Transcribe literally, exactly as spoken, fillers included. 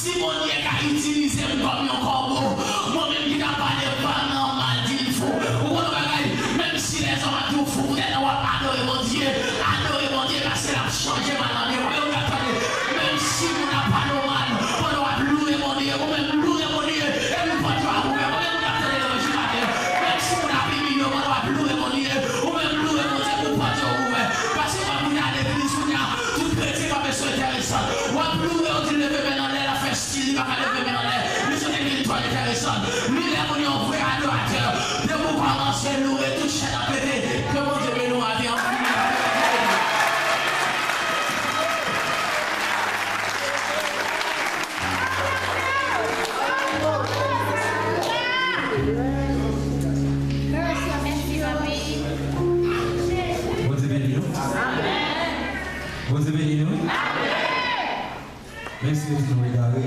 Si Bondye ka itilize m kòm yon kòbo, mwen menm ki t ap pale pa m nan mal, di l fou. Ou konn yon bagay? Menm si lèzòm ap di w fou, poutèt w ap adore Bondye, adore Bondye, paske l ap chanje mal nan byen. Konbyen moun k ap tande? Menm si moun ap pale w mal, pandan w ap loure Bondye, ou menm loure Bondye, epi pòt yo ap ouvè. Konbyen moun k ap tande levanjil maten? Menm si moun ap imilye w, pandan w ap loure Bondye, ou menm loure Bondye pou pòt yo ouvè. Paske w ap vin al legliz kounye a, tout kretyen pa bezwen enteresan. W ap loure, w di leve men nan lè, l ap fè stil, li pa ka leve men nan lè. Li sot vin twò enteresan. Li lè moun yon vrè adoratè. Depi w kòmanse loure, tout chèn ap pete. Ke Bondye beni w, maten an. Bondye beni nou. Bondye beni nou. Mèsi, nou egare.